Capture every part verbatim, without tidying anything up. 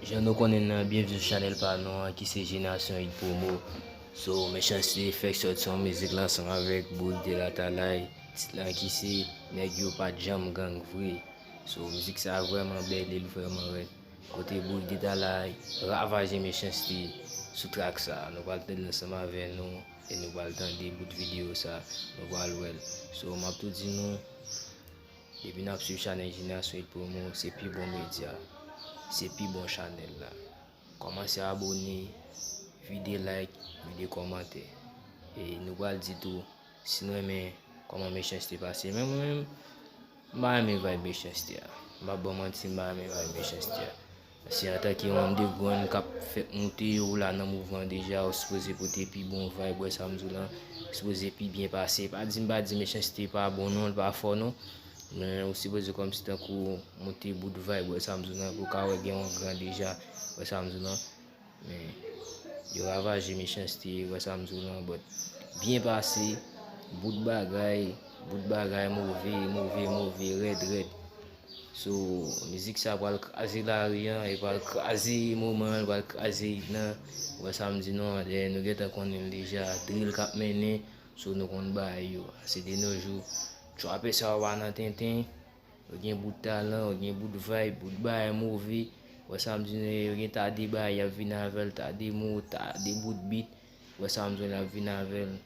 Jan nou konnen nan, byenvni sou chanèl pa nou an ki se Jenerasyon Hit Promo. So, Mechanste fèk sòti yon mizik la ansanm avèk Bouygues de la Talaye. Tit lan ki se Nèg yo pa t janm gang vre. So, mizik sa vrèman bèl, li vrèman rèd. Kote Bouygues de Talaye ravaje Mechanste sou trak sa. Nou pral tande l ansanm avè nou e nou pral tande bout videyo sa. Nou pral wè l. So, m ap tou di nou, depi n ap swiv chanèl Jenerasyon Hit Promo, se pi bon medya, se pi bon chanèl la. Kòmanse abòne, vide like, vide kòmantè. E nou pral di tou, si nou renmen kòman Mechanste pase. Men mwen menm, m pa renmen vibe Mechanste a. M p ap ba w manti, m pa renmen vibe Mechanste a. Paske antanke yon underground k ap fèk moute, ou la nan mouvman deja, ou sipoze pote pi bon vibe, wè sa m di w lan. Ou sipoze pi byen pase. Pa di m pa di Mechanste pa bon non, l pa fò non. Men ou sipoze kòmsi tankou monte bout vibe, wè sa m di w lan, pou w ka wè gen yon gran deja, wè sa m di w lan. Men yo ravaje Mechanste, wè sa m di w lan, but byen pase, bout bagay, bout bagay move, move, move, rèd, rèd. So, mizik sa pral kraze lari an, e pral kraze moman an, pral kraze hit lan. Wè sa m di nou an, dèyè nou gentan konnen l deja, drill k ap mennen, so nou konn bagay yo. Se de nos jours, trapè sa yo pa nan tenten, yo gen bout talan, yo gen bout vibe, bout bagay move. Wè sa m di nou, yo gen ta de bagay y ap vin avè l, ta de mo, ta de bout beat. Wè sa m di w lan, ap vin avè l.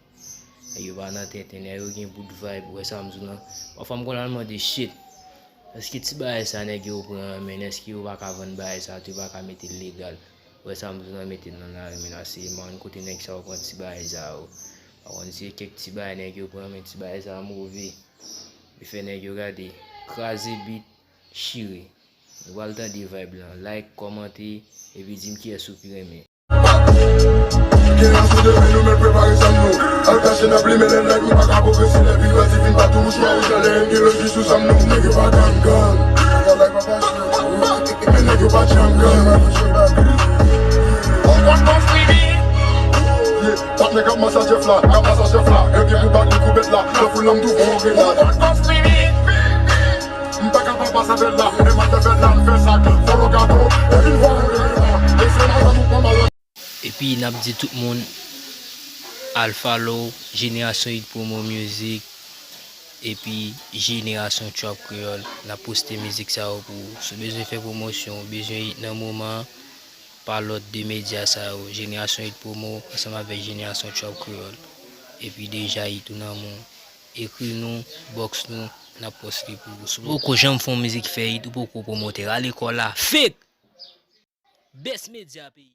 Nèg yo pa nan tenten, nèg yo gen bout vibe, wè sa m di w lan. Pafwa m konn al mande, shit, èske ti bagay sa nèg yo pran an, men èske yo pa ka vann bagay sa tou, yo pa ka mete l legal? Wè sa m di w lan, mete l nan lari, men la se m pa konn kote nèg sa yo pran ti bagay sa yo. M pa konn si se kèk ti bagay nèg yo pran, men ti bagay sa yo move. Li fè nèg yo gade, kraze beat, chire. Nou pral tande vibe lan. Like, kòmante, epi di m kiyès ou pi renmen. Jenerasyon de nou, men prepare zam nou. Al kache nan plim, men lè nèg nou pa ka pwogrese, lè pi bandi vin pa tou wouch pa wouch, lè enmi lòt jou sou zam nou. Nèg yo pa gang gang. Nèg yo pa janm gang. Ou konn konfini. Yeah, patnè k ap masaje f la, k ap masaje f la. Enpi pou bak li kou bèt la, nan foul nan m tou fè yon grenad. Ou konn konfini. M pa ka pa pase avè l la, e m ap fè fè la, m fè sa k folo gato, e vin vwa m rele la, e se madanm ou pran malòt. Epi n ap di tout moun, al follow Jenerasyon Hit Promo Music, epi Jenerasyon Trap Kreyòl, n ap poste mizik sa yo pou ou. Si w bezwen fè pwomosyon, ou bezwen hit nan moman an, pa lòt de medya sa yo, Jenerasyon Hit Promo ansanm avèk Jenerasyon Trap Kreyòl. Epi deja hit ou nan men w, ekri nou, box nou, n ap poste pou ou. Si w poko janm fè yon mizik fè hit, ou poko pwomotè, rale kò w la, fake! Best Media peyi.